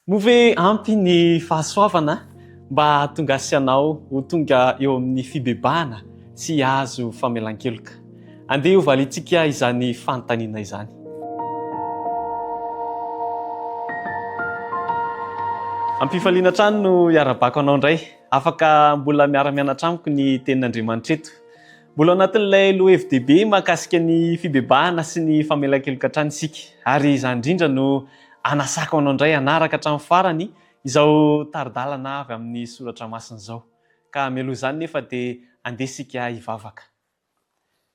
Moa ve ampy ny fahasoavana mba hahatonga sy anao ho tonga eo amin'ny fibebahana sy hahazo famelan-keloka? Andeha hovaliantsika izany fanontaniana izany. Am-pifaliana hatrany no iarabako anao indray. Afaka mbola miara-mianatra amiko ny Tenin'Andriamanitra eto. Mbola ao anatin'ilay lohahevi-dehibe mahakasika ny fibebahana sy ny famelan-keloka hatrany isika. Ary izany indrindra no anasako anao indray hanaraka hatramin'ny farany izao tari-dalana avy amin'ny Soratra Masina izao. Ka mialoha izany nefa dia andeha isika hivavaka.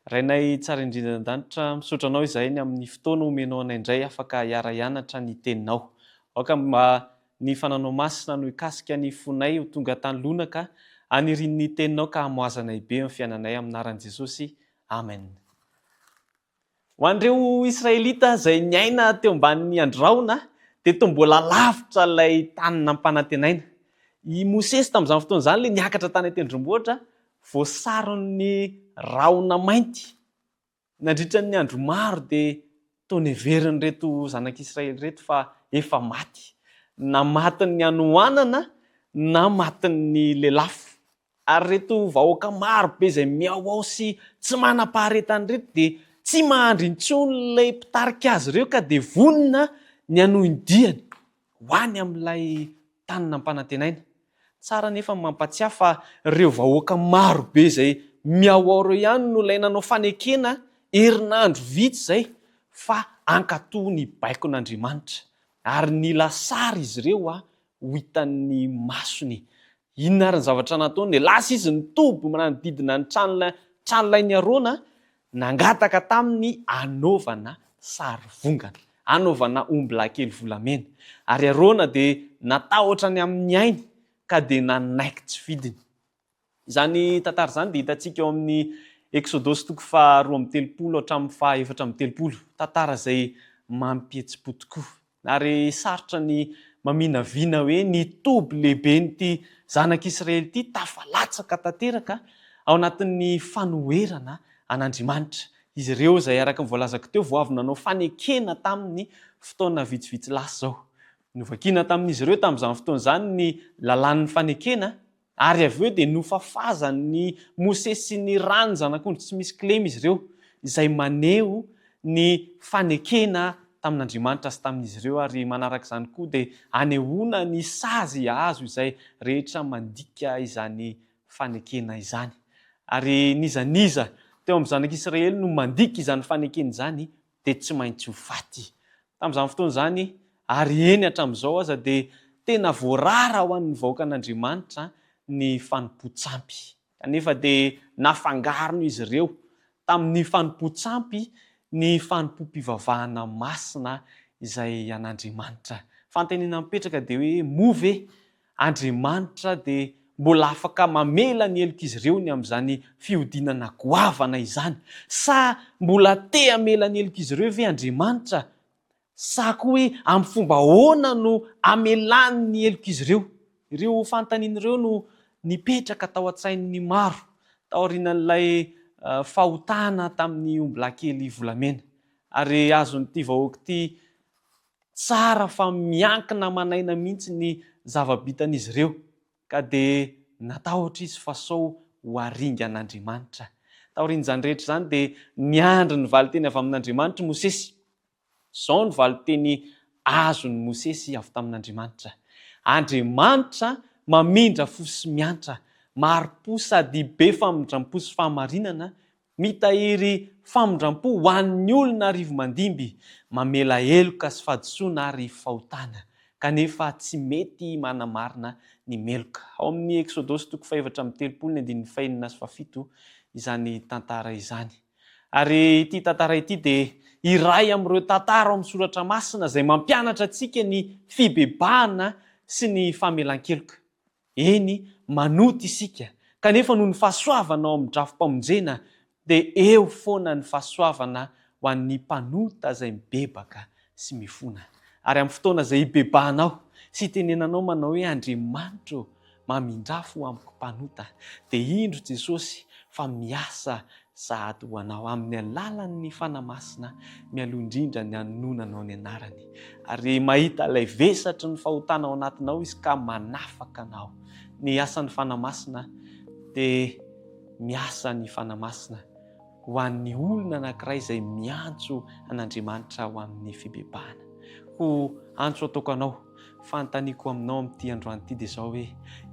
Rainay tsara indrindra any an-danitra, misaotra Anao izahay ny amin'ny fotoana omenao anay indray afaka hiara-hianatra ny Teninao. Aoka mba ny Fananao Masina no hikasika ny fonay ho tonga tany lonaka anirian'ny Teninao ka hamoazanay be amin'ny fiainanay amin'ny anaran'i Jesosy. Amen. Ho an'ireo Israelita izay niaina teo ambanin'ny andry rahona, dia toa mbola lavitra ilay tany nampanantenaina. I Mosesy tamin'izany fotoana izany ilay niakatra tany an-tendrombohitra, voasaron'ny rahona mainty. Nandritra ny andro maro dia toa neverin'ireto zanak'Israely ireto fa efa maty, na matin'ny hanoanana na matin'ny lelafo. Ary ireto vahoaka maro be izay mihaohao sy tsy manam-paharetana ireto dia tsy mahandry intsony ilay mpitarika azy ireo ka dia vonona ny hanohy ny diany ho any amin'ilay tany nampanantenaina. Tsara anefa ny mampatsiahy fa ireo vahoaka maro be izay mihaohao ireo ihany no ilay nanao fanekena herinandro vitsy izay fa hankatò ny baikon'Andriamanitra. Ary nila sary izy ireo ho hitan'ny masony. Inona ary ny zavatra nataony? Dia lasa izy nitoby manodidina ny tranolay, tranolain'i Arona, nangataka taminy hanaovana sarivongana, hanaovana ombilahikely volamena. Ary Arona dia natahotra ny amin'ny ainy, ka dia nanaiky tsy fidiny. Izany tantara izany dia hitantsika ao amin'ny Eksodosy toko faha-32 hatramin'ny faha-34, tantara izay mampihetsi-po tokoa. Ary sarotra ny maminavina hoe ny toby lehiben'ity zanak'Israely ity tafalatsaka tanteraka ao anatin'ny fanoherana an'Andriamanitra. Izy ireo izay araka ny voalazako teo vao avy nanao fanekena taminy fotoana vitsivitsy lasa izao. Novakiana tamin'izy ireo tamin'izany fotoana izany ny lalàn'ny fanekena Ary avy eo dia nofafazan'i Mosesy ny ran'ny zanak'ondry tsy misy kilema izy ireo, izay maneho ny fanekena tamin'Andriamanitra sy tamin'izy ireo, ary manaraka izany koa dia anehoana ny sazy azo izay rehetra mandika izany fanekena izany. Ary n'iza n'iza teo amin'ny zanak'Israely no mandika izany fanekena izany dia tsy maintsy ho faty. Tamin'izany fotoana izany, ary eny hatramin'izao aza, dia tena voarara ho an'ny vahoakan'Andriamanitra ny fanompoan-tsampy. Kanefa dia nafangaron'izy ireo tamin'ny fanompoan-tsampy ny fanompoam-pivavahana masina izay an'Andriamanitra. Fanontaniana mipetraka dia hoe, moa ve Andriamanitra dia mbola afaka mamela ny helok'izy ireo ny amin'izany fihodinana goavana izany? Sa mbola te hamela ny helok'izy ireo ve Andriamanitra? Sa koa hoe amin'ny fomba ahoana no hamelany ny helok'izy ireo? Ireo fanontaniana ireo no nipetraka tao an-tsain'ny maro taorian'ilay fahotana tamin'ny ombilahikely volamena. Ary azon'ity vahoaka ity Tsara fa miankina aman'aina mihitsy ny zava-bitan'izy ireo, ka dia natahotra izy fa sao ho aringan'Andriamanitra. Taorian'izany rehetra izany dia niandry ny valinteny avy amin'Andriamanitra i Mosesy. Izao no valinteny azon'i Mosesy avy tamin'Andriamanitra, Andriamanitra mamindra fo sy miantra, mahari-po sady be famindram-po sy fahamarinana, Mitahiry famindram-po ho an'ny olona arivomandimby, mamela heloka sy fahadisoana ary fahotana, kanefa tsy mety manamarina ny meloka. Ao amin'ny Eksodosy toko fahefatra amby telopolo ny andininy fahenina sy fahafito izany tantara izany. Ary ity tantara ity dia iray amin'ireo tantara ao amin'ny Soratra Masina izay mampianatra antsika ny fibebahana sy ny famelan-keloka. Eny, manota isika, kanefa noho ny fahasoavana ao amin'ny drafi-pamonjena, dia eo foana ny fahasoavana ho an'ny mpanota izay mibebaka sy mifona. Ary amin'ny fotoana izay hibebahanao sy hitenenanao manao hoe, Andriamanitra ô, mamindrà fo amiko mpanota, dia indro Jesosy fa miasa. sahady ho anao amin'ny alalan'ny Fanahy Masina mialoha indrindra ny hanononanao ny anarany. Ary mahita ilay vesatry ny fahotana ao anatinao Izy ka manafaka anao. Ny asan'ny Fanahy Masina dia miasa ny Fanahy Masina ho an'ny olona anankiray izay miantso an'Andriamanitra ho amin'ny fibebahana. Koa antso ataoko anao, fanontaniako aminao amin'ity androany ity dia izao hoe,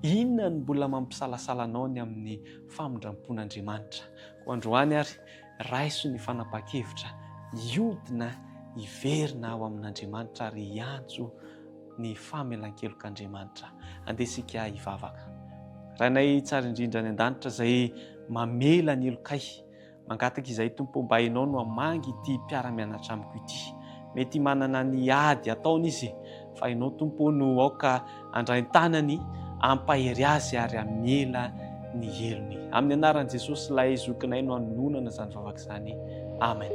inona no mbola mampisalasala anao ny amin'ny famindram-pon'Andriamanitra? Koa androany ary, raiso ny fanapahan-kevitra hiodina hiverina ao amin'Andriamanitra ary hiantso ny famelan-kelok'Andriamanitra. Andeha isika hivavaka. Rainay tsara indrindra any an-danitra izay mamela ny helokay. Mangataka izahay Tompo mba Ianao no hamangy ity mpiara-mianatra amiko ity. Mety manana ny ady ataony izy fa Ianao Tompo no aoka handray ny tanany hampahery azy ary hamela ny helony. Amin'ny anaran'i Jesosy ilay zokinay no anononana izany vavaka izany. Amen.